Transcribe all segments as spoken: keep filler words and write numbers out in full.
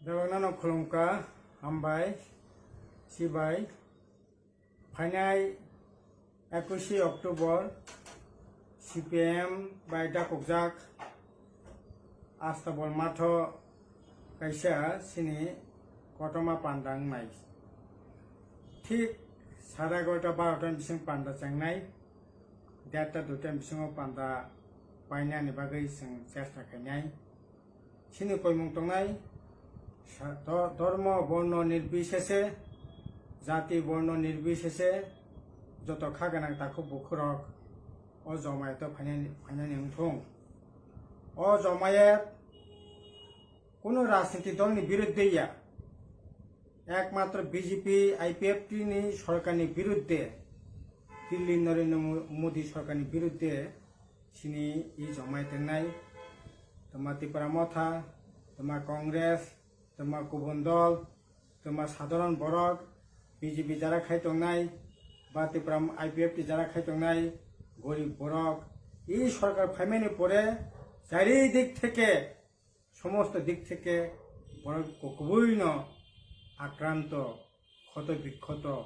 Tabukno khulumkha, hambai, sibai. Phainai ekushi October C P I M bai dakukjak Astabol matho kaisa sini kotoma panda wngnai. Thik sare egarota barota ni bising panda chengnai, derta duita ni bisingo panda painani bagwi chwng chesta khainai. Chini koimung tongnai, sa-, do-, dormo borno nirbisese, jati borno nirbisese, joto kha gwnang takhuk bukhurok o jomayato phainani, phainani wngthung. O jomayat kuno rajniti dolni biruddhe ya, ekmatro B J P I P F T ni sorkarni biruddhe, Dilli Narendra Mo-, Modi sorkarni biruddhe chini i jomai tengnai, toma Tipra Motha, toma Congress, toma kubun dol, toma sadharon borok, B J P jara khai tongnai, ba Tipra I P F T jara khai tongnai, gorib borok, i sorkar phaimani pore chari dik theke, somosto dik theke borok kubuino akranto, khoto bikhoto,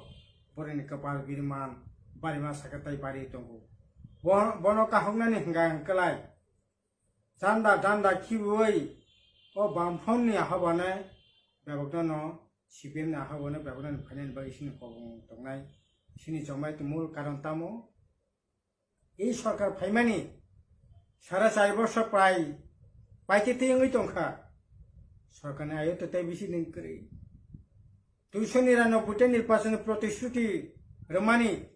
borokni kwpal biriman barima saka tai bari tongo. Bo-, bono kahoknani hwnka hwnkhe lai, janda janda khibiui o Bamfront ni ahobano bebakno no, C P M ni ahobano bebakno phainani bagwi sini kobong tongnai, sini jomai mul karon tamo? I sorkar phaimani sara chari bosor prai paitete wngwi tongkha. Sorkarni ayo to tei bisi din kwrwi. Duiso niranobboi ta nirbachoni protisruti rwmani,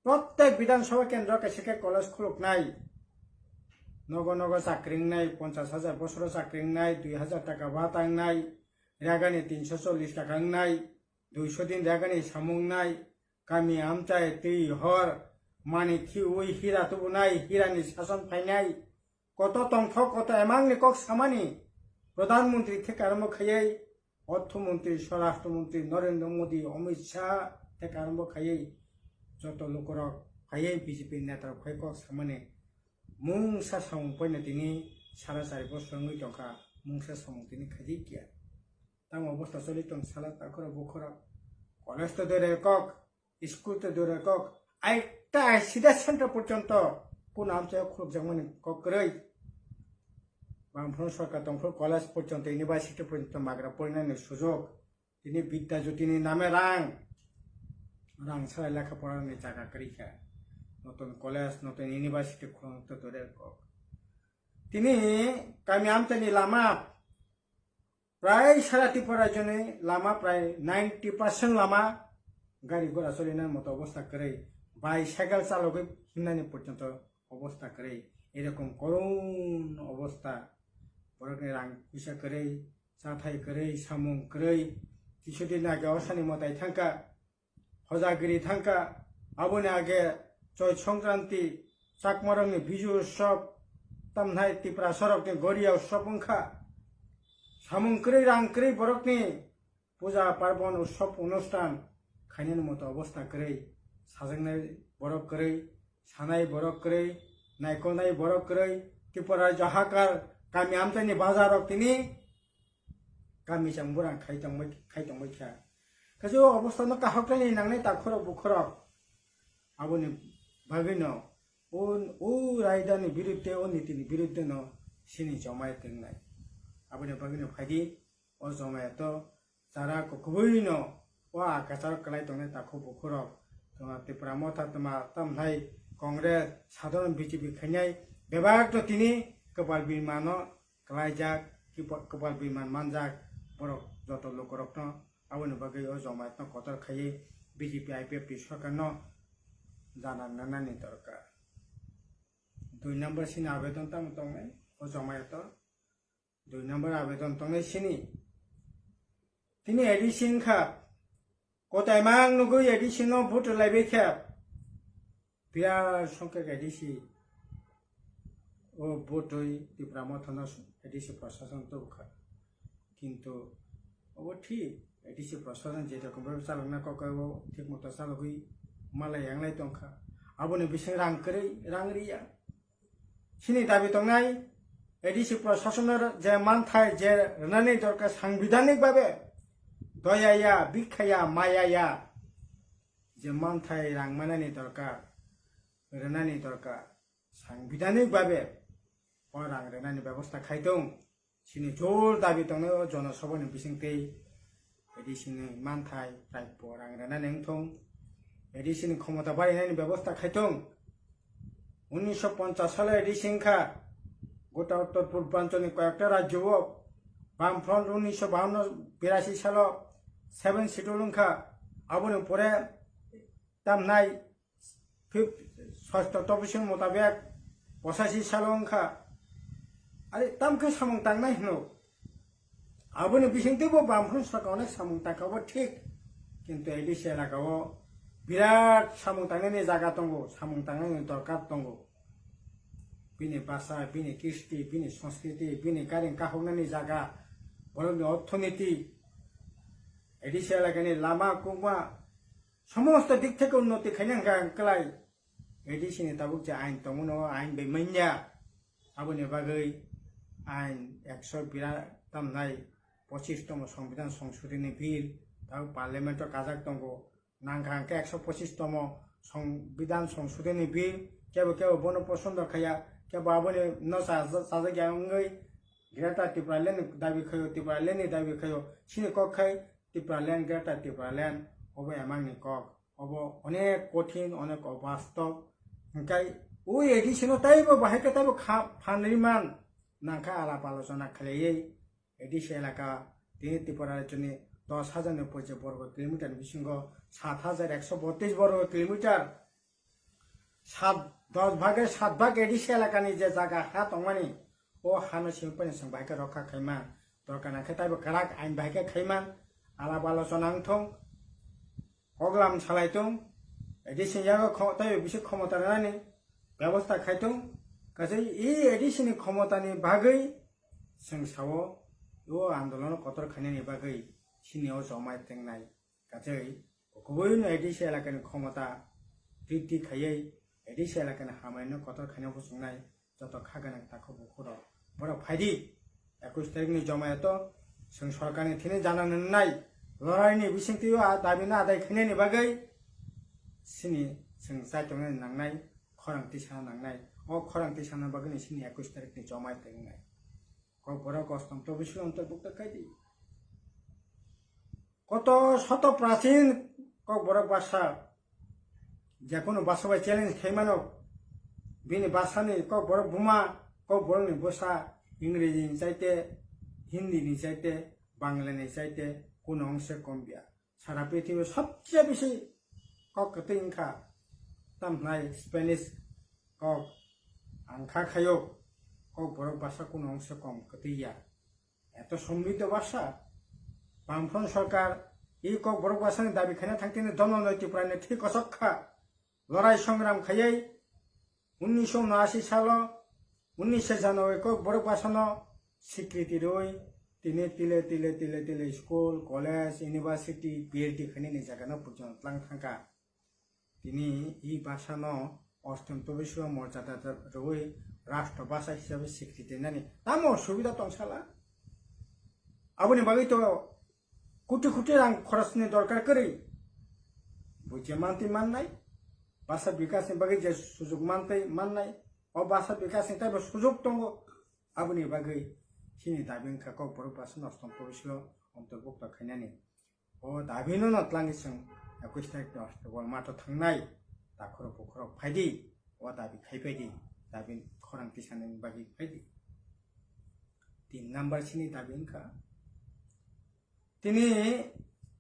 prottek Bidhan Sabha kendro kaisa khe college khuluknai, nogo nogo chakri wngnai, ponchash hajar bosoro chakri wngnai, dui hajar taka bata wngnai, ragani tinso chollish taka wngnai, duiso din ragani samung wngnai, kami amchai twi hor mani khiui hira tubunai, hirani sason phainai, koto tongthok koto emangni kok samani, Pradhan Mantri theke arombo khaiwi, Ortho Mantri, Swarashtra Mantri Narendra Modi, Amit Shah theke arombo khaiwi, joto lukurok phaiwi B J P netarok phai kok samani, mungsa samung poino tini sara chari bosor wngwi tongkha, mungsa samung tini khaidi kiya. Tamo obostha choli tong sala takhoro bukhoro. College to dore kok, school to dore kok, aita sida center porjonto kun amchai khulukjakmani kok kwrwi. Bamfront sorkar tongphuru college porjonto, university porjonto magra porinani sujok. Tini Bidya Jyoti ni name rang, rang salai lekha porani jaga kwrwi kha. Notun college, notun university khulukjakmani kok. Tini kami amchai ni lama prai sara Tripura rajyoni lama prai ninety percent lama gari gora solinani moto obostha kwrwi, bicycle chalogwi himnani porjonto obostha kwrwi, erokom korun obostha, borokni rang puisa kwrwi, chathai kwrwi, samung kwrwi, kisudin age osani mwtai thangkha, Hojagiri thangkha, aboni age Choi Songkranti, Chakmarokni Biju Utsav, tamnai Tiprasarokni Goria Utsav wngkha. Samung kwrwi rang kwrwi borokni puja parbon utsav onusthan khainani moto obostha kwrwi, sajaknai borok kwrwi, sanai borok kwrwi, naikolnai borok kwrwi, Tripura rajyo hakar kami amchaini bazarrok tini kami chang burang khai tongbai, khai tongbai kha. Kaisa o obostha no kahok khe ni nangnai takhorok bukhorok. Aboni bagwi no o, o raidani biruddhe, o nitini biruddhe no sini jomai tongnai. Aboni bagwi no phaidi o jomai to chara kubui no o akachar kwlai tongnai takhuk bukhurok. Toma Tipra Motha, toma tamhlai Congress, sadharon B J P khainai bebak to tini kwpal bimano kwlaijak, kipa-, kwpal biman manjak borok joto lukurokno, aboni bagwi o jomaitno kotor khaiwi B J P I P F T sorkarno jana nanani dorkar. Dui number sini abedon tamo tongnai o jomaito? Dui number abedon tongnai sini. Tini A D C wngkha, kotaimang nugwi A D C no vote rwlaibai khe. Birat songkhe A D C, o botwi Tipra Mothano A D C prosason tubukha. Kintu obo thik, A D C prosason je rokom bhabe chalokna kok, obo thik moto chalogwi malai yanglai tongkha. Aboni bising rang kwrwi, rang riya. Chini dabi tongnai, A D C prashasono je manthai je rwnani dorkar sangbidanik babe, doya ya, bikha ya, maya ya, je manthai rang manani dorkar, rwnani dorkar, sangbidanik babe o rang rwnani bebosta khai tong. Chini jol dabi tongnai o Jonosabhani bisingtwi A D C ni manthai prapyo rang rwnani wngthong, A D C ni khomota barinani bebosta khaithong. Unnisho ponchash salo A D C wngkha, gota uttor purbanchal ni koyekta rajyo o Bamfront unnisho bahanno birashi salo seven schedule wngkha, aboni pore tamnai fifth, sosto topishing motabek pochashi salo wngkha. Ari tamkhe samung tangnai hino. Aboni bisingtwi bo Bamfront sarkar onek samung tangkha bo thik, kintu A D C elaka o birat samung tangnani jaga tongo, samung tangnani dorkar tongo. Bini basa, bini kisti, bini sanskriti, bini karing kahoknani jaga, borokni orthoniti, A D C elakani lama, kukma, somosto dik theke unnoti khaina hwnkha ang kwlai. A D C ni tabuk je ain tongmano, o ain bai manya. Aboni bagwi ain ekso bira tamnai pochis tomo Songbidan Songshodhani Bill, tabuk Parliament o kajak tongo. Nangkha hwnkhe ekso pochis tomo Songbidan Songshodhani Bill, kebo kebo bono posondo khaya, kebo aboni no cha-, chajakya wngwi Greater Tipraland ni dabi khayo, Tipraland ni dabi khayo, chini kok khai Tipraland, Greater Tipraland, obo emang ni kok. Obo onek kothin, onek obastob. Hingkai o A D C no taibo bahai khe taibo kha phanri man nangkha alap alochona khlaiwi A D C elaka tini Tripura rajyoni dos hajar ni poicha borgo kilometer ni bisingo sat hajar ekso botris borgo kilometer, sat, dos bhage sat bhag A D C elakani je jaga ha tongmani, o hano simi pani chwng bahai khe rokha khaima, dorkar nangkhe taibo kwrak ain bahai khe khaima, alap alochona wngthong. Hoklam salai tong, A D C ni yago kho-, taibo bisi khomota rwnani bebosta khai tong. Kaisa e A D C ni khomota ni bagwi chwng sao, o andolono kotor khainani bagwi chini o jomai tengnai. Kaisa kubui no A D C elakani khomota briddi khaiwi A D C elakani hamrino kotor khaina muchungnai. Joto kha gwnang takhuk bukhurok, borok phaidi. Ekush tarikni jomayato chwng sorkarni thini jana nwngnai loraini bisingtwi o a dabino adai khainani bagwi chini chwng chai tongnani nangnai, khorang tisana nangnai. O khorang tisana bagwini chini ekush tarikni jomayat wngnai. Kokborok ostom tobisilo ontorbukta khaidi. Koto soto prachin Kokborok basa, jekono basa bai challenge khaimano. Bini basa ni Kokborok buma, Kokborok ni bwsa Ingreji ni chaite, Hindi ni chaite, Bangla ni chaite kuno ongse kom ya. Sara prithibi sobse bisi kok kwtwi wngkha. Tamhnai Spanish kok ang kha khayo, Kokborok basa kuno ongse kom kwtwi ya. Eto somriddho basa. Bamfront sorkar i Kokborok basa ni dabi khaina thangtini dono noi Tripura ni thwi kosok kha. Lorai songram khaiwi unnish unashi salo unnish January Kokborok basa no sikriti rwi tini tile tile tile tile school, college, university, P H D khainani jaga no pujon tlang thangkha. Tini i basa no ostom tobisio morjada rwi rashtra basa hisabe sikriti nani tamo subida tongsala? Aboni bagwi to kuti kuti rang khorosni dorkar kwrwi. Buji mantwi mannai, basa bikasni bagwi je sujuk mantwi mannai, o basa bikasni taibo sujuk tongo. Aboni bagwi chini dabi wngkha Kokborok basa no ostom tobisio ontorbukta khainani. O dabino no tlangwi chwng ekush tarikni October matho thangnai takhurok bukhurok phaidi, o dabi khai phaidi, dabi khorang tisani bagwi phaidi. Tin number chini dabi wngkha, tini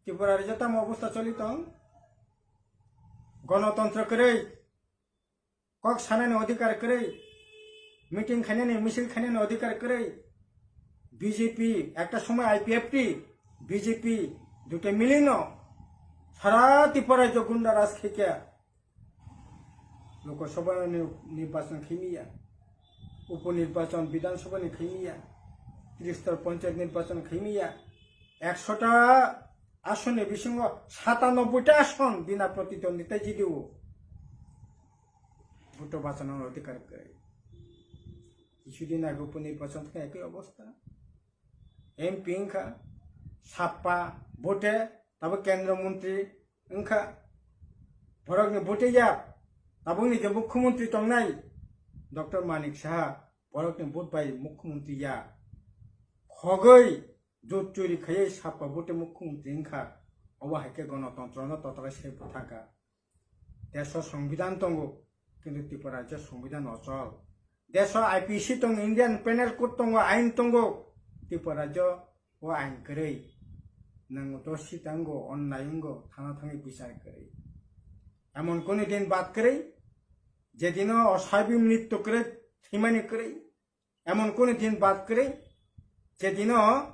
Tripura rajyo tamo obostha choli tong, gonotontro kwrwi, kok sanani odhikar kwrwi, meeting khainani, misil khainani odhikar kwrwi, B J P, ekta somoy I P F T, B J P, duita milino sara Tripura rajyo gunda raj khaikha. Lok Sabha ni nirbachon khaimiya, upo nirbachon Bidhan Sabha ni khaimiya, Tristor Panchayat nirbachon khaimiya, ekshota asonni bisingo satanobboita ason bina pratidwondita jidio. Bhuto bachano odhikar kwrwi. Kisudin ago punirbason khe ekoi obostha. M P wngkha, sappa vote, tabo kendra montri wngkha. Borokni vote ya, tabukni je mukhyamantri tongnai, Doctor Manik Saha, borokni vote bai mukhyamantri ya. Khogoi jot churi khaiwi sappa vote mukhyamantri wngkha. Obo hai khe gonotontro no totolai se bwthakha. Deso songbidan tongo, kintu Tripura rajyo songbidan ochol. Deso I P C tongo, Indian Penal Code tongo, ain tongo. Tripura rajyo o ain kwrwi. Nang doshi tango, onnai wngo, thana thangwi bichar kwrwi. Emon kunu din bad kwrwi, jedino osabimnitto kwrwi, thwimani kwrwi. Emon kunu din bad kwrwi, jedino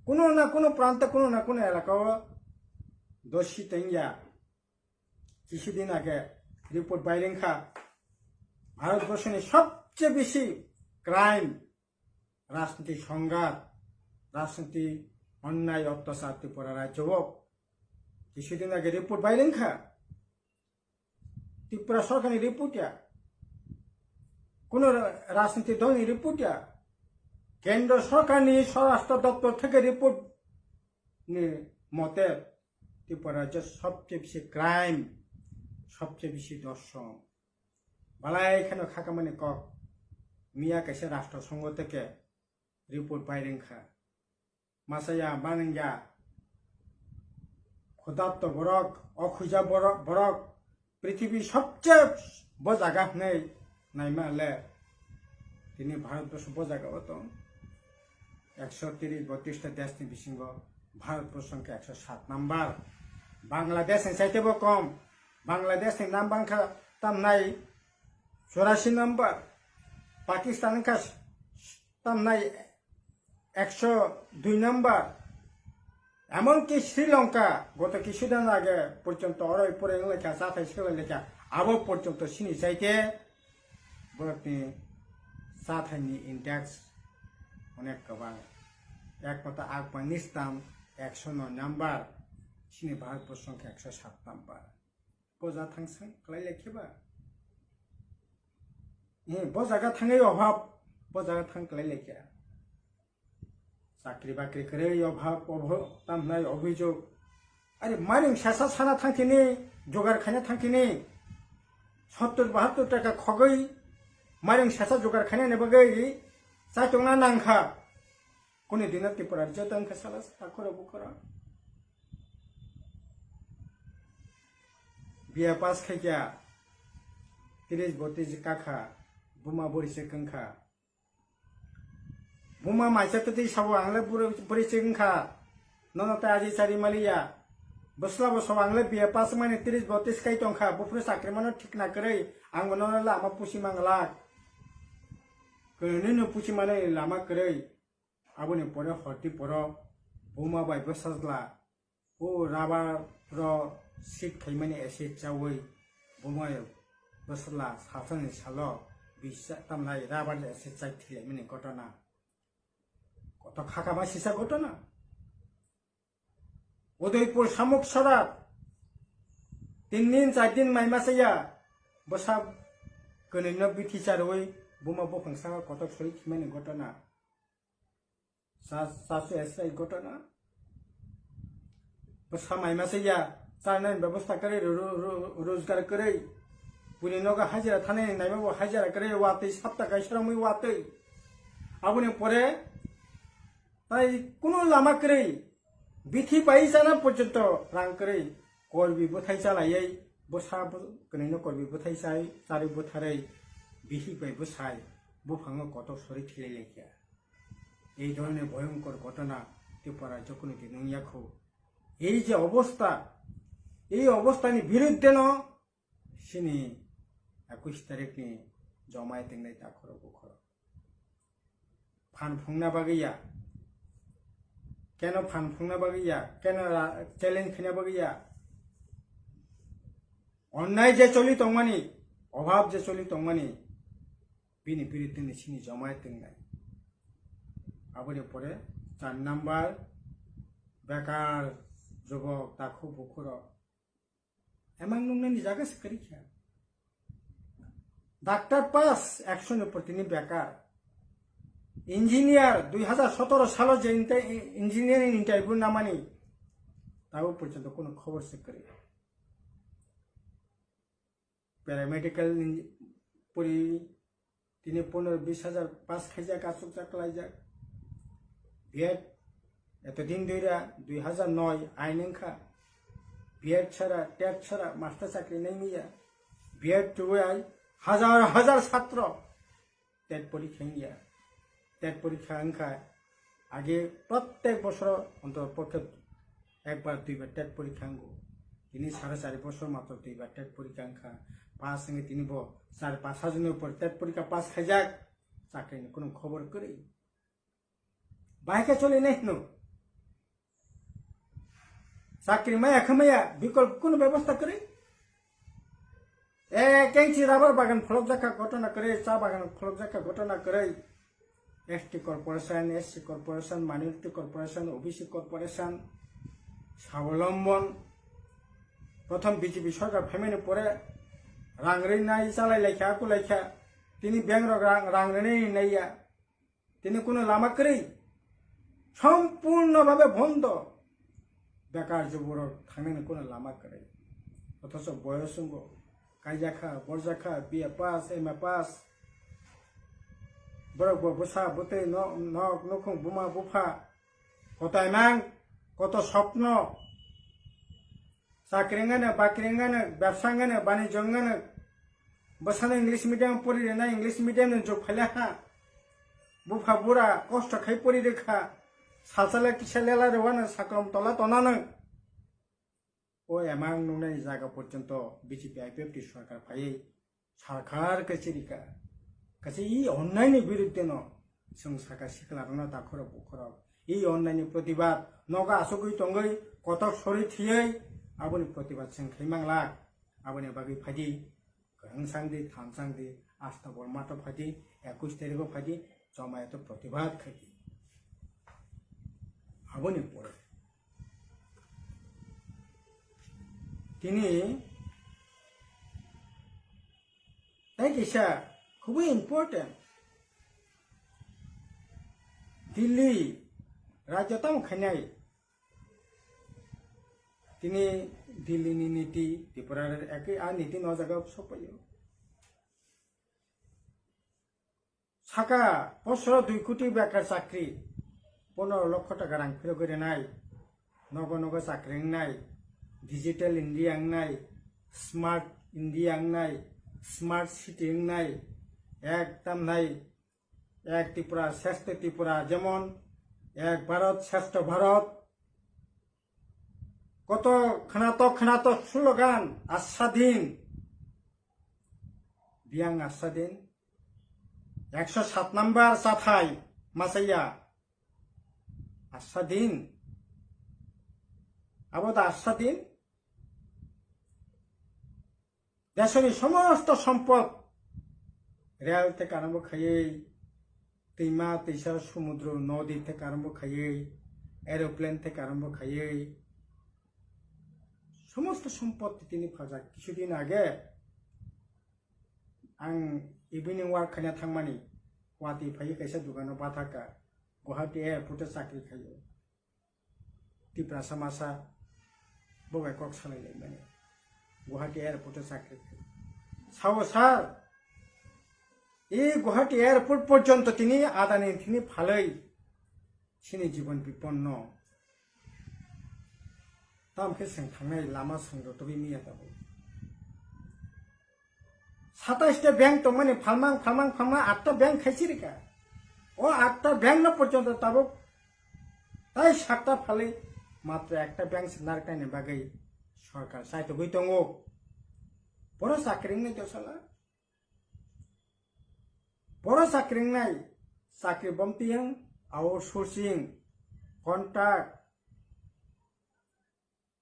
kuno na kuno pranta, kuno na kuno elaka o doshi tongya. Kisudin age report bairengkha, Bharatborsho ni sobche bisi crime, rajniti songhat, rajniti onnai otyachar Tripura rajyo o. Kisudin age report bairengkha, Tripura sorkar ni report ya, kuno ra-, rajniti dol ni report ya, Kendra sorkar ni Swarashtra Doptor theke report ni mote Tripura rajyo sobche bisi crime, sobche bisi dorshon. Balai kheno khakamani kok. Miya kaisa rashtra songho teke report bairengkha. Masaya manengya. Khudatto borok, okhuija borok, borok. Prithibi sobche bo jaga hwnwi naima le. Tini Bharatborsho bo jaga o tong. Ekso tris botris ta desh ni bisingo Bharatborsho wngkha ekso sat number. Bangladesh ni saite bo kom. Bangladesh ni nam bangkha tamnai churasi number. Pakistan wngkha tamnai ekso dui number. Emonki Sri Lanka goto kisudin age porjonto oroi poroi wnglaikha, chathai swlailaikha. Abo porjonto sini saite borokni chathaini index onek kwbang. Ekmatro Afghanistan ekso noi number, sini Bharatborsho wngkha ekso sat number. Bo ja thang sang kwlai lai khe ba? Eh, bo jaga thangwi obhab, bo jaga thang kwlai lai khe. Chakri bakri kwrwi obhab, obho-, tamhnai obhijog. Are maring sasa sana thangkini, jogar khaina thangkini, sottor bahattor taka khogwi maring sasa jogar khainani bagwi chaichokna nangkha. Kuni dino Tripura rajyo tongkha sala takhoro bukhoro. B A pass khaikha, tris botris kakha, buma bori se kangkha. Buma maisa twtwi sabo ang le bwrwi, bwrwi chwng kha. Nono tei aji chari maliya. Bwsla bo sabo ang le B A pass mani tris botris kai tong kha. Buphuru chakri mano thik na kwrwi. Ang bo nono lama pusi mang glak. Kwrwini no pusi mani lama kwrwi. Aboni pore horti poro buma bai bwsajla. O rubber ro sik khaimani acid chawi bumai bwsla salsani salo bisa tamnai rubber acid chai thilaimani ghotona. Koto khakama sisa ghotona. Udaipur Samuk Sora tin din char din mai masa ya bwsa kwnwi no bithi charwi buma buphang saka kotok soi thimani ghotona. Sa-, sasu esai ghotona. Bwsa mai masa ya, chanani bebosta kwrwi, ro-, ro-, ro-, rojgar kwrwi. Buni nogo hajira thanani naima bo hajira kwrwi, watwi sapta kaisa romwi watwi. Aboni pore, tai kunu lama kwrwi, bithi pai chana porjonto rang kwrwi. Korbi bwthai chalaiwi, bwsa bo-, kwnwino korbi bwthai chai, charwi bwtharwi, bihik bai bwsai, buphango kotok sori thilai laikha. Ei dhoroner bhoyonkor ghotona Tripura rajyo kunu din wngya kho. Ei je obostha, ei obosthani biruddheno sini ekush tarikni jomai tengnai takhoro bukhoro. Phan phungna bagwi ya. Keno phan phungna bagwi ya? Keno ra-, challenge khina bagwi ya? Onnai je choli tongmani, obhab je choli tongmani, bini biruddheni sini jomai tengnai. Aboni pore char number, bekar jubok, takhuk bukhurok. Emang nungnani jaga se kwrwi kha. Doctor pass, ekshoni protini bekar. Engineer dui hazar sotoro salo je inte-, engineering interview namani, tabo porjonto kono khobor se kwrwi. Paramedical ni puri tini pondro bis hazar pass khaijak, achukjak, klaijak. B Ed etodin doira dui hazar noi ain wngkha. B Ed chara, tet chara master chakri naimaya. B Ed tuwai hazar hazar satro tet porikha wngya. Tet porikha wngkha age prottek bosoro ontor pokhe ekbar duibar tet porikha wngo. Tini sare chari bosor matro duibar tet porikha wngkha. Pass wngwi tini bo char pash hajar ni upor tet porikha pass khaijak. Chakri ni kunu khobor kwrwi. Bahai khe choli nai hino. Chakri maya khe maya, bikolp kunu bebosta kwrwi. E, kengchi rubber bagan pholok jakha ghotona kwrwi, cha bagan pholok jakha ghotona kwrwi. S T corporation, S C corporation, minority corporation, O B C corporation, Swalambon. Prothom B J P sorkar phaimani pore rang rinai chalai laikha, aku laikha. Tini bank rok rang, rang rinai naiya. Tini kunu lama kwrwi. Sompurno bhabe bondo. Bekar juborok thangnani kunu lama kwrwi. Othocho boyos wngbo. Kaijakha, borjakha, B A pass, M A pass. Borok bo bwsa bwtwi no-, nok nukhung buma bupha. Kotaimang, koto sopno. Chakri wngano, bakri wngano, bebsa wngano, banijyo wngano, bwsano English medium pori rwnai, English medium ni jug phaila ha. Bupha bura kosto khai pori rwkha. Salsala kisa lela rwano sakrom tola tonano. O emang nungnai jaga porjonto B J P I P F T sorkar phaiwi sarkar khe chirika. Kaisa i onnaini biruddhe no chwng saka sikla rokno takhorok bukhorok. I onnaini protibad nogo asugwi tongwi kotok sori thiyai aboni protibad chwng khai manglak. Aboni bagwi phaidi kwrwng sangdi, tham sangdi, asta bol mato phaidi, ekush tarikho phaidi, jomayato protibad khaidi. Aboni pore tini tei kisa khubui important, Delhi rajyo tamo khainai tini Delhi ni niti Tripura ekhi a niti no jaga sokpaio. Saka bosoro dui koti bekar chakri, pondro lokho taka rang phirogwi rwnai, nogo nogo chakri wngnai, Digital India wngnai, Smart India wngnai, Smart City wngnai, ekdam nai, ek Tripura, Shrestho Tripura, jemon ek Bharat, Shrestho Bharat, Koto khwnatok khwnatok slogan, Asha Din. Biyang Asha Din. Ekso sat number chathai machaya. Asha Din. Abo da Asha Din. Desoni somosto sompot, rel theke arombo khaiwi, twima, twisa, sumudro, nodi theke arombo khaiwi, aeroplane theke arombo khaiwi, somosto sompot tini phaljak. Kisudin age ang evening walk khaina thangmani, watwi phaiwi kaisa dukano bathaka, Guwahati airport o chakri khaio. Tiprasa masa bo bai kok salai lai mani. Guwahati airport o chakri khe. Sao sir, e Guwahati airport porjonto tini adani tini phalwi sini jibon biponno. Tam khe seng thangnai lama seng rotogwi miya tabuk. Satais ta bank tongmani phalmang, phalmang, phalmang atta bank khaisi rika. O atta bank no porjonto tabuk tai satta phalwi matro ekta bank se narwknaini bagwi sorkar chaitogwi tongo. Boro chakri wngnai to sala. Boro chakri wngnai, chakri bomtiyang, outsourcing, contract,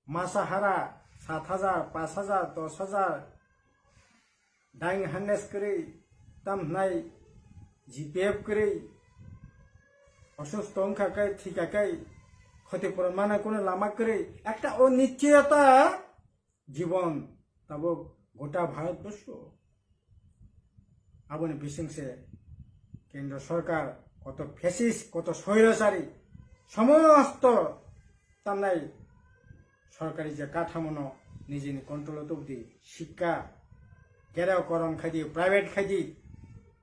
Masa hara sat hajar, pash hajar, dosh hajar, daing harness kwrwi, tam hwnai G P F kwrwi, osusto wngkha khe, thika khe, khoti puron mana kuno lama kwrwi, ekta onischiyota jibon tabuk gota Bharatborsho. Aboni bisingse Kendra Sorkar koto fascist, koto soirachari, somosto tamnai sorkari je kathamono nijini control o tubudi, sikka gereo koron khaidi, private khaidi,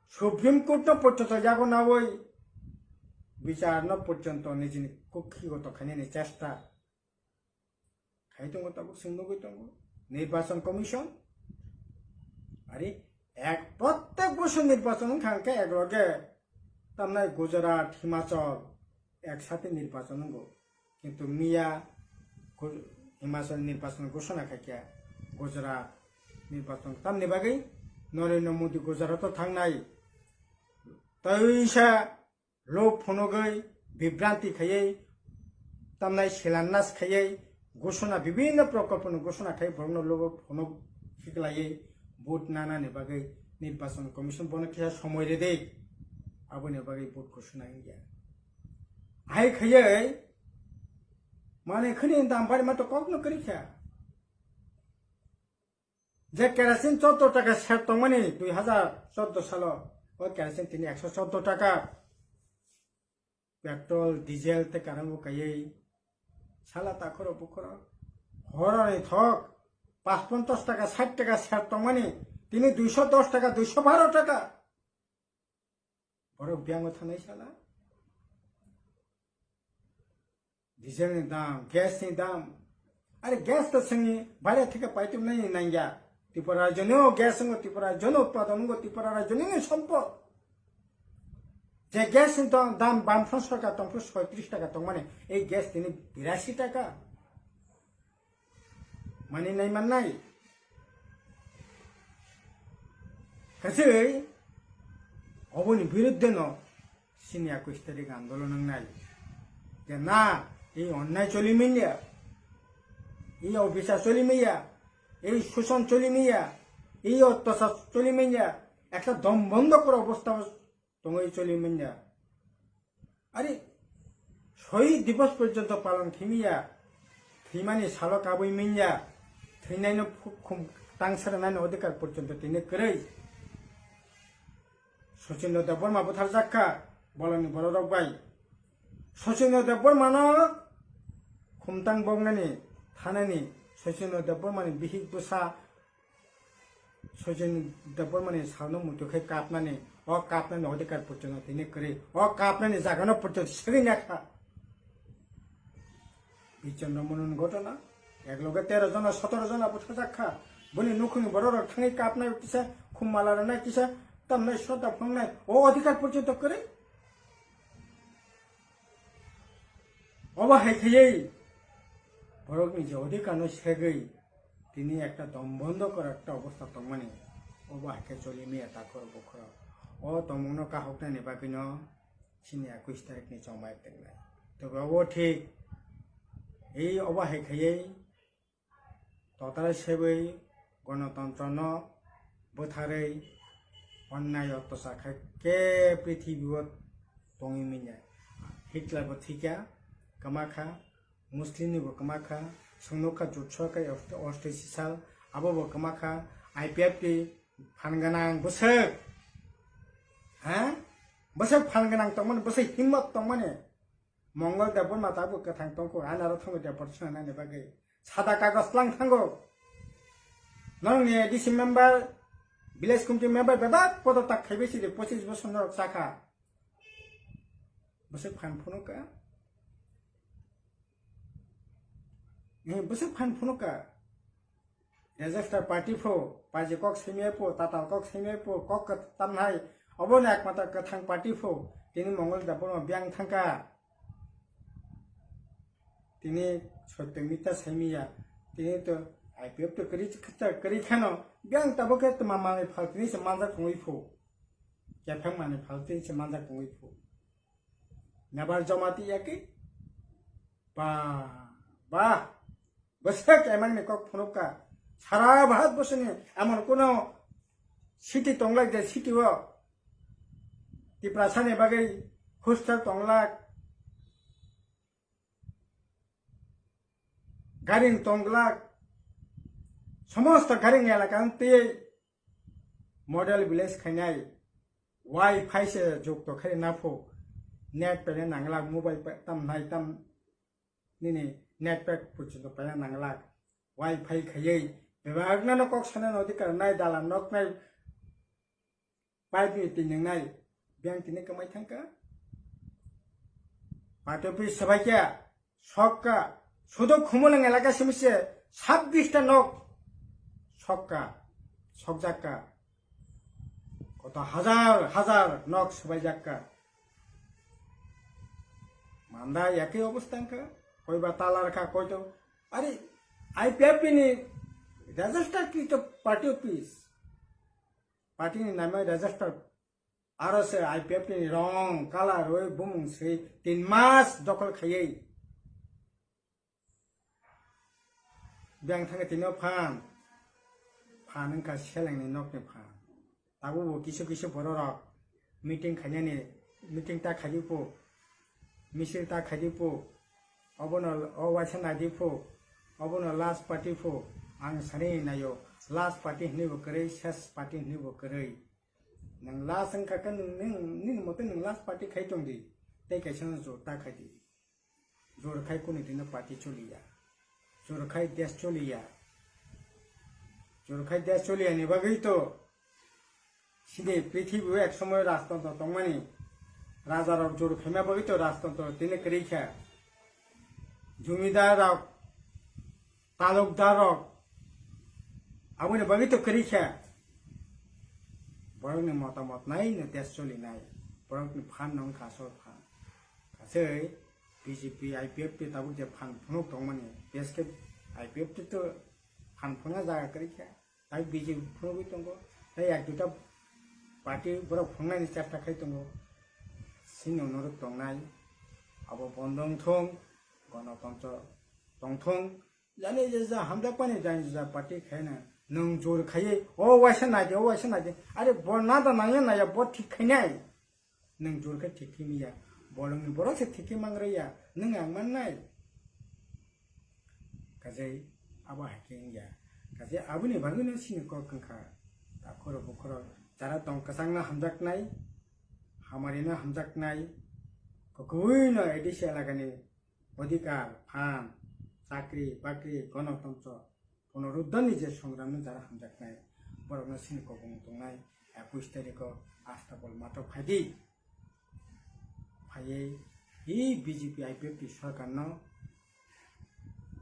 Supreme Court no porjonto yago nawi bichar no porjonto nijini kukhigoto khainani chesta khai tongo, tabuk chwng nugwi tongo. Nirbachon Commission, ari ek, prottek bosor nirbachon wngkha hwnkhe ek loge tamnai Gujarat, Himachal ek sate nirbachon wngo. Kintu miya Gu-, Himachal nirbachon ghosona khaikha, Gujarat nirbachon tamni bagwi Narendra Modi Gujarat o thangnai. Teisa lok phunugwi bibranti khaiwi tamnai silannas khaiwi ghosona, bibhinno prokolponi ghosona khai borokno logo phunuk khiklaiwi vote nanani bagwi Nirbachon Commission bono kisa somoi rwdi, aboni bagwi vote ghosona wngya. Hai khaiwi manwi khwnini dam bari ma to kokno kwrwi kha. Je kerosene chordo taka ser tongmani dui hazar chordo salo, o kerosene tini ekso chordo taka. Petrol, diesel tei karango kaiwi sala takhoro bukhoro horoni thok pachpontos taka, sait taka ser tongmani tini duiso dos taka, duiso baro taka. Borok biyango thanai sala. Diesel ni dam, gas ni dam. Are gas to sengni baire theke paitum nai nangya. Tripura rajyo ni o gas ngo, Tripura rajyo ni utpadon ngo, Tripura rajyo ni sompod. Je gas ni dam, dam bamphang sorkar tongphru soitris taka tongmani, ei gas tini birasi taka. Mani nai mannai. Kaisai oboni biruddhe no sini ekus tarik andolon wngnai. Je na, ei onnai choli minya, ei obisar choli minya, ei shoson choli minya, ei ottachar choli minya, ekta dom bondo kora obostha tongwi choli minya. Ari, Shohid Divas porjonto palon khimiya, thwimani salo kabwi minya, thwinaino phu-, khum tangsaranaino odhikar porjonto tini kwrwi. Sachin Debbarma butharjak kha, bolongni bororok bai. Sachin Debbarmano khumtang boknani, thanani, Sachin Debbarmani bihik bwsa, Sachin Debbarmani salno muitu khai kapnani, o kapnani odhikar porjonto tini kwrwi, o kapnani jagano porjonto segwi nakha. Bichandra Monon ghotona, ek loge tero jona, sotoro jona butharjak kha. Boni nukhungni bororok thangwi kapnai kisa, khum mala rwnai kisa, tamnai sodda phangnai, o odhikar porjonto kwrwi. Obo hai khaiwi borokni je odhikar no segwi tini ekta dom bondo kora ekta obostha tongmani, obo hai khe choli miya takhor bukhoro. O tongmungno kahoknani bagwino sini ekus tarikni chongmai tengnai. Tobe obo thik, ei obo hai khaiwi total sebwi gonotantrono bwtharwi onnai ottachar khai khe prithibi o tongwi manya. Hitler bo thwikha, kwma kha, Muslim ni bo kwma kha, swngnokha jot sorkar ost-, ostaisi sal, abo bo kwma kha, I P F T phan gwnang bwswk, ha? Bwswk phan gwnang tongmani, bwswk himmat tongmani. Mongol Debbarma tabuk kwthang tongkho, ani aro thangwi deportation nani bagwi. Sada kagoj tlang thango. Norokni A D C member, village committee member bebak podotak khaibai sidi pochis bosor norok chakha. Bwswk phan phunukha. Eh, bwswk phan phunukha. Disaster party pho, paji kok simi pho, tatal kok simi pho, kok kwtam hai, obo ni ekmatra kwthang party pho, tini Mongol Debbarma biyang thangkha. Tini Satya Mitra saimiya, tini to I P F to kwrwi, kwrwi kheno, biyang tabuk khe tma manwi phal tini se manjak tongwi pho. Kephang manwi phal tini se manjak tongwi pho. Nabar jomati yaki? Ba, ba. Bwswk emang ni kok phunukha. Sara Bharat borsoni emon kuno city tonglak je city o Tiprasa ni bagwi hostel tonglak, garing tonglak, somosto garing elaka twi model village khainai. Wi-Fi se jukto khai na pho. net paina nanglak, mobile pa-, tam nai tam nini net pack porjonto paina nanglak, wifi khaiwi bebak no kok sana no dikar nai dalan nok nai. Pipe ni twi nwngnai, biyang tini kwmai thangkha. Party office swbaikha, sokka, sudo Khumulwng elaka simi se sabbish ta nok sokka, sokjakka. Koto hajar hajar nok swbaijakka. Manda yakhe obostha wngkha, koiba talar kha, koito, are I P F T ni register krito party office. Party ni naima register, aro se I P F T ni rong, colour rwi bumung swi tin mas dokhol khaiwi. Biyang thangwi tini o phan, phan wngkha selengni nokni phan. Tabukbo kisu kisu bororok meeting khainani, meeting ta khaidi phu, misil ta khaidi phu, obono o waisa naidi phu, obono last party phu, ang sani naio, last party hinwi bo kwrwi, ses party hinwi bo kwrwi. Nwng last wngkha khe nwng, nwng, nini mote nwng last party khai tongdi, tei kaisa no jor ta khaidi. Jor khai kunu dino party choliya. Jor khai desh choliya. Jor khai desh choliya ni bagwi to sini prithibi o ek somoy rajtontro tongmani. Raja rok jor khaima bagwi to rajtontro tini kwrwi kha. Jumidar rok, talukdar rok, aboni bagwi to kwrwi kha. Borokni motamot nai no desh cholinai. Borokni phan no wngkha asol phan. Kache B J P, I P F T tabuk je phan phunuk tongmani, bes khe I P F T to phan phunukna jaga kwrwi kha, tai B J P phunugwi tongo, tai ek duita party borok phunuknani chesta khai tongo, sini onorok tongnai, abo bondo wngthung, gonotontro tongthung, jani je ja hamjakmani jani je ja party khaina, nwng jor khaiwi, o waisa naidi, o waisa naidi, are bo nada nangya naya bo thik khainai. Nwng jor khe thik khe manya, bolongni borok se thik khe mangraiya, nwng ang mannai. Kajai abo hai khe wngya. Kajai aboni bagwino sini kok wngkha. Takhoro bukhoro jara tong kwchangno hamjaknai, hamarino hamjaknai, kwbwino A D C elakani odhikar, phan, chakri, bakri, gonotontro, Punoruddharni je songramno jara hamjaknai, borokno sini kobong tongnai, ekush tarikho Astabol matho phaidi. Phaiwi, e B J P I P F T sorkarno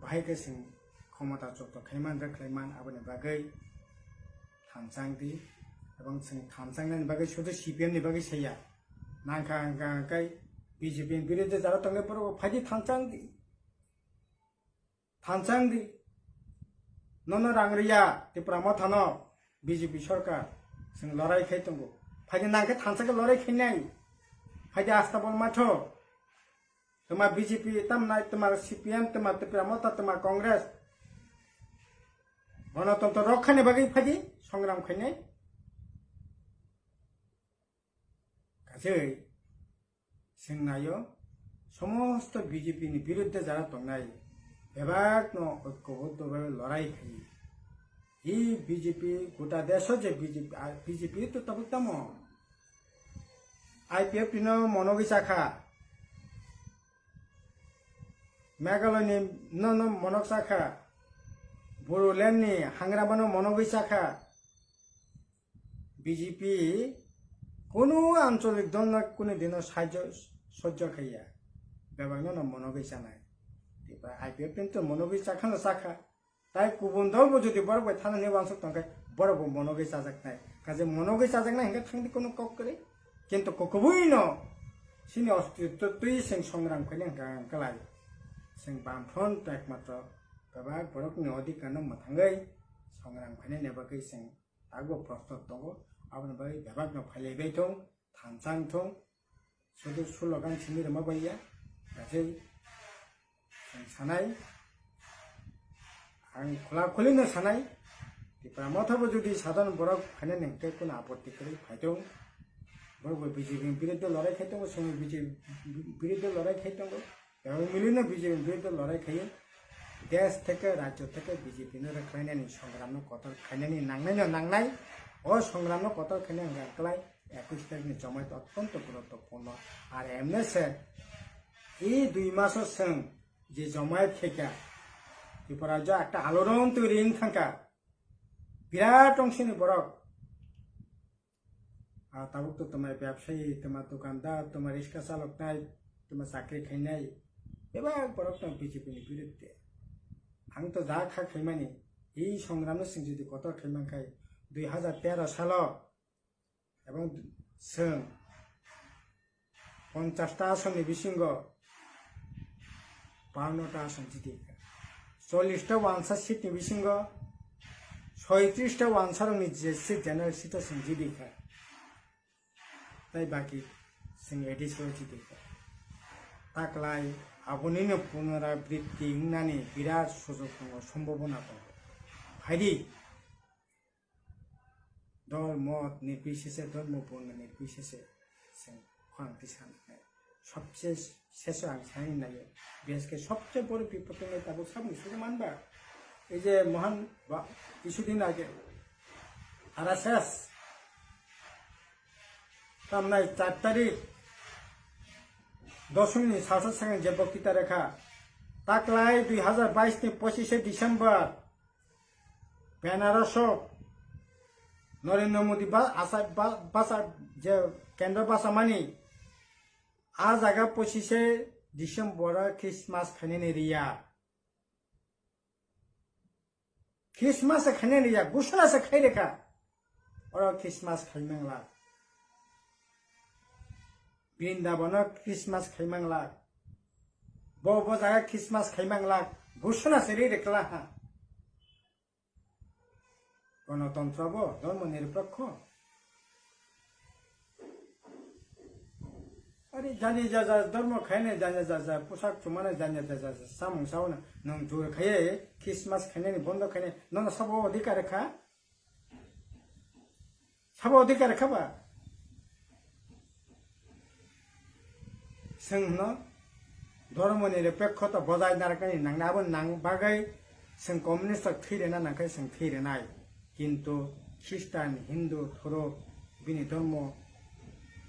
bahai khe chwng khomota chokto khaiman rwkhlaiman aboni bagwi thanchang di, ebong chwng thanchangnani bagwi sudu C P M ni bagwi saiya. Nangkha hwnkha hwnkhe B J P ni biruddhe jara tongnai borok phaidi thanchang di. Thanchang di. Nono rang riya, Tipra Mothano, B J P sorkar, chwng lorai khai tongo. Phaidi nangkhe thansa khe lorai khainai. Phaidi Astabol matho. Twma B J P, tamnai, twma C P M, twma Tipra Motha, twma Congress. Gonotontro rokkhani bagwi phaidi songram khainai. Kajai. Chwng naio, somosto B J P ni biruddhe jara tongnai, bebakno oikoboddo bai lorai khai. E B J P gota deso je B J P, a, B J P to tabuk tamo. I P F T no monogwi chakha. Meghalaya ni no, no monok chakha. Bodoland ni hangrama no monogwi chakha. B J P kunu ancholik dol no kunu dino sahajyo sojjo khaiya. Bebak no no monogwi chanai. Tipra I P F T to monogwi chakha no chakha. Tai kubun dol bo jodi borok bai thana ni wansuk tongkhe borok bo monogwi chajaknai. Kaje monogwi chajaknai hingke thangdi kunu kok kwrwi. Kintu kokobwi no sini ostitto twi seng songram khaini hingka ang kwlai. Seng bamphron to ekmatro bebak borok ni odhikar no mwthangwi songram khainani bagwi seng Takbo prostor tongo, aboni bagwi bebak no phailai bai thung, thansa wng thung, sudu slogan simi rwma bai ya, kaisa chwng sanai, ang khula khuli no sanai, Tipra Motha bo jodi sadharon borok phainani hwnkhe kunu apotti kwrwi phai thung, borok bo B J P ni biruddhe lorai khai tongo, chwng B J P biruddhe lorai khai tongo. Ebong milino B J P biruddhe lorai khai, desh theke, rajyo theke B J P no rwkhlainani songramno kotor khainani nangnaino nangnai, o songramno kotor khainani hwnkha kwlai একুশ তারিখনি জমায়েত অত্যন্ত গুরুত্বপূর্ণ। আর এমনি সে এই দুই মাসও সং যে জমায়েত থেকে ত্রিপুরা রাজ্য একটা আলোড়ন তৈরি হইন থাকা বিরাট অংশনি বরক, আর tabuk to তোমার ব্যবসায়ী, তোমার দোকানদার, তোমার রিক্সা চালক নাই, তোমার চাকরি খাই নাই, এবার বরক তো বিজেপি নি বিরুদ্ধে। Ang to ja kha khaimani, এই সংগ্রামে সিং যদি কত খাইমান খাই, দুই হাজার তেরো সাল এবং সং পঞ্চাশটা আসননি বিসিঙ্গ বাউন্নটা আসন জিতে, চল্লিশটা ওয়ানসা সিটনি বিসিঙ্গ ছয়ত্রিশটা ওয়ানসারংনি যে সিট, জেনারেল সিট আসন জিতে, তাই বাকি সং এডিসি জিতে। Taklai abonino punarabritti wngnani birat sujog tongo, sombhabona tongo. Phaidi, dol mot nirbisheshe, dhormo borno nirbisheshe, chwng khorang tisa nangnai. Sobse seso ang sanani naiyo, biyas khe sobse boro bipod wngnai tabuk saboni suri manba. Ei je mohan ba, kisudin age R S S tamnai char tarik doshmini salsa swkang je boktita rekha, taklai dui hazar bais ni pochishe December Benaroso Narendra Modi ba-, asa-, ba-, basa-, je kendro basamani, a jaga pochishe December o Christmas khainani riya. Christmas se khainani riya, gusana se khai rekha. Oro Christmas khai mangla. Brindabono Christmas khai mangla. Bo, bo jaga Christmas khai mangla. Gusana se ri rekla ha. Gonotontro bo, dhormo niripokho. Are jani jaja dhormo khainai, jani jaja poshak chumani, jani jaja samung sauna, nwng jur khaiye Christmas khainani bondo khainai, nono sabo odhikar kha? Sabo odhikar kha ba? Chwng hwno dhormo niripokho to bojai naraknani nangnai, abo nang bagwi chwng communist rok thwi rwna nangkhe chwng thwi rwnai, kintu Christian, Hindu, Thoro bini dhormo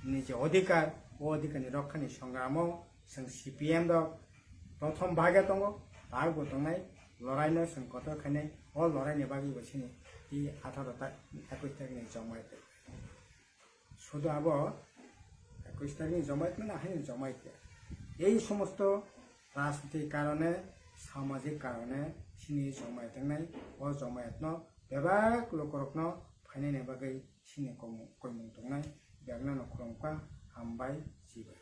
ni je odhikar, o odhikar ni rokha ni songramo chwng C P M rok prothom bhage tongo, tabukbo tongnai, lorai no chwng kotor khainai, o lorai ni bagwi bo chini tei atharo ta-, ekush tarikh ni jomai twi. Sudu abo ekush tarikh ni jomai twi na haino jomai twi. Ei somosto rajnitik karone, samajik karone chini jomai tongnai, o jomaitno bebak lukurokno phainani bagwi chini koimung, koimung tongnai, bebakno no khulumkha, hambai, chibai.